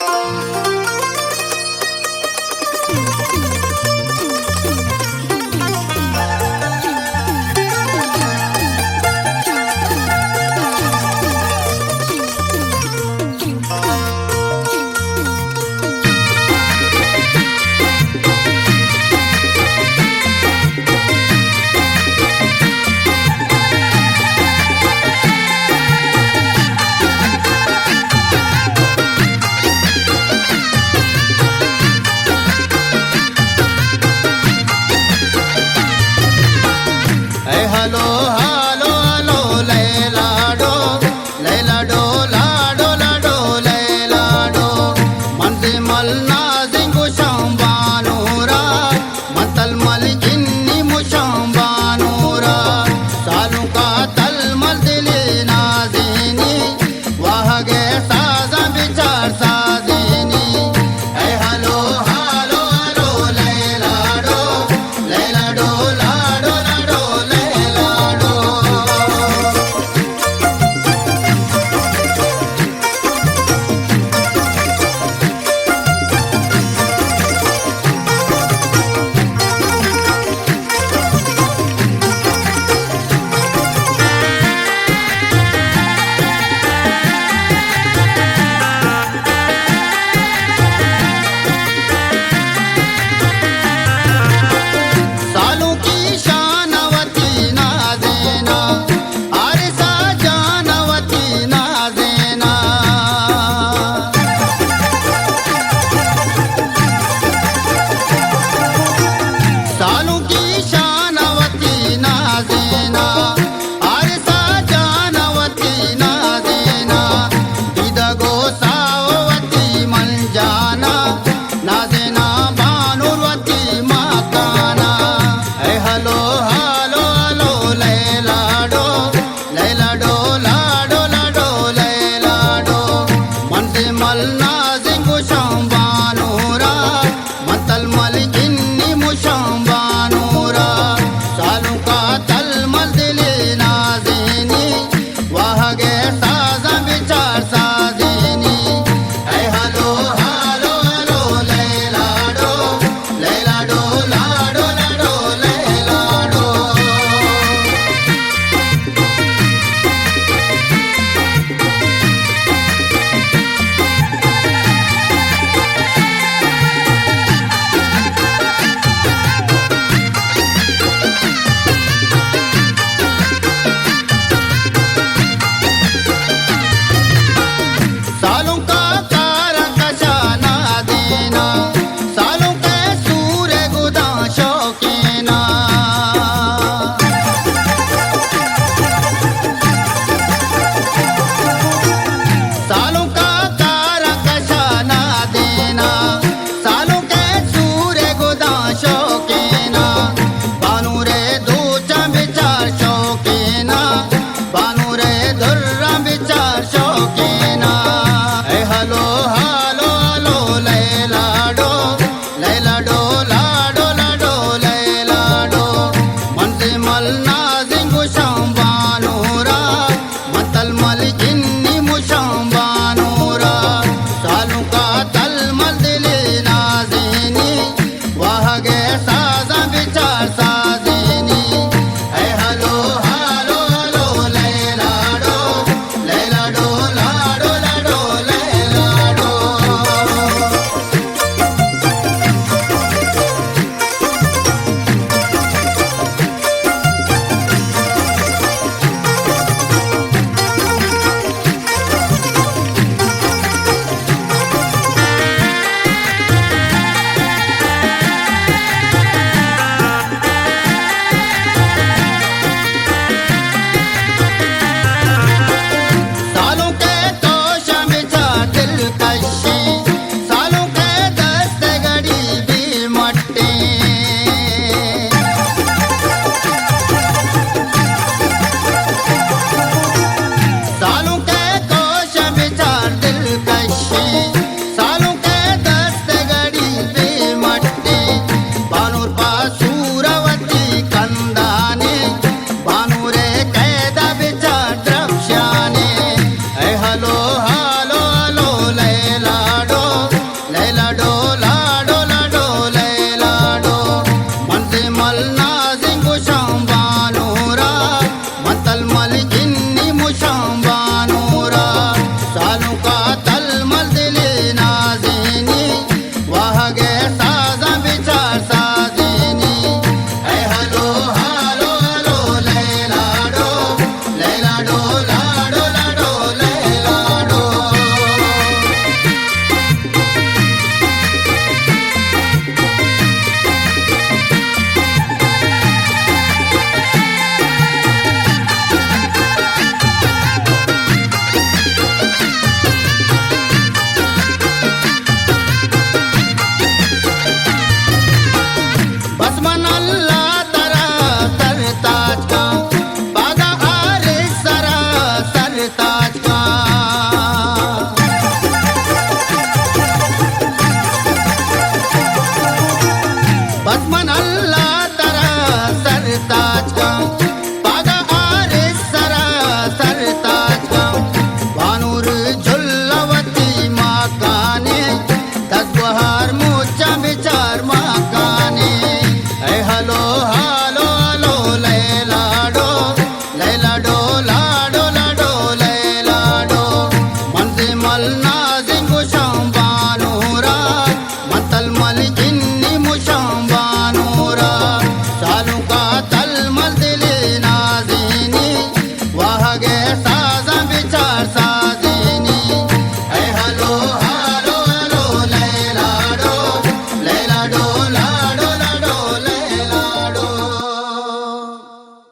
اے hello, hello, hello, لیلا ڈو، لیلا ڈو، لاڈو، لاڈو، لیلا ڈو۔ من دے مل نازیں گوشاں بانورا، من تل مل گنی مشاں بانورا۔ سالوں کا تل مل دلے نازینی، واہگ ءِ سازاں بچار سازینی۔ اے ہلو، ہلو، ہلو، لیلا ڈو، لیلا ڈو، لاڈو، لاڈو، لیلا ڈو۔ سالونکی شان وتی نازینا، آرسا جان وتی نازینا۔ سالونکی شان وتی نازینا، آرسا جان وتی نازینا۔ دیدگ ءُ ساہ وتی من جانا، نازینا بانور وتی مکانا۔ اے ہلو، ہلو، ہلو، لیلا ڈو، لیلا ڈو، لاڈو، لاڈو، لیلا ڈو۔ من دے مل نازیں گوشاں